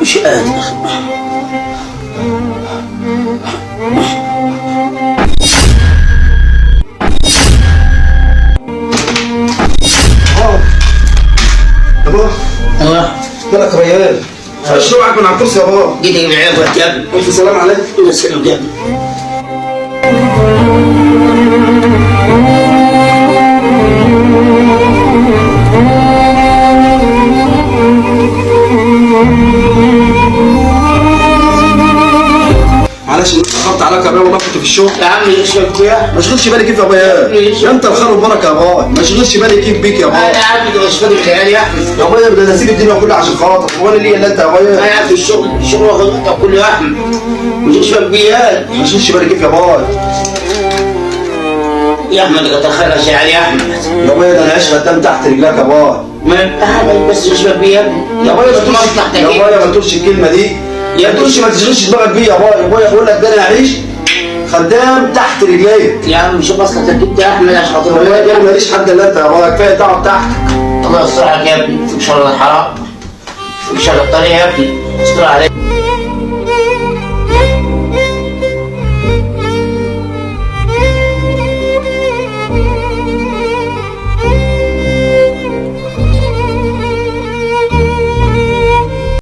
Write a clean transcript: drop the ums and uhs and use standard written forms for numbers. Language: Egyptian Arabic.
مش قادر. يا بابا. الله. مالك يا ريان؟ اشرب من على الكرسي يا بابا. جيت اجيب العيال يا ابني. الف سلام عليك. الله يسلمك يا ابني. معلش ان اتاخرت عليك يا بابا، والله كنت في الشغل. يا عم اشرب يا ما اشغلش بالي كيف يا بابا، ده انت الخير والبركة يا بابا. ما اشغلش بالي كيف بيك يا بابا. انا عارف انت مش فاضي العيال يا احمد. يا بابا ده انا اسيب الدنيا كلها عشان خاطر، هو انا ليا الا انت يا بابا؟ انا عارف الشغل، الشغل واخد وقتك كله يا احمد. ما تشغلش بالك بيا. ما اشغلش بالي كيف يا بابا. يا احمد كتر خيرك يا عيال يا احمد. يا بابا ده انا عايش خدام تحت رجلك يا بابا. ما احمد بس تشغلش بالك بيا يا ابني. يا بابا ما تقولش، يا بابا ما تقولش الكلمة دي. يا تقولش ما تشغلش دماغك بيا يا بابا. يا بابا بقول لك ده انا اعيش خدام تحت رجليك. يا عم شوف مصلحتك انت يا احمد عشان خاطر يا ابني ماليش حد الا انت يا بابا، كفاية تقعد تحتك. الله يستر يا ابني، فيك شر الحرام، فيك شر الطريق يا ابني، استر عليك.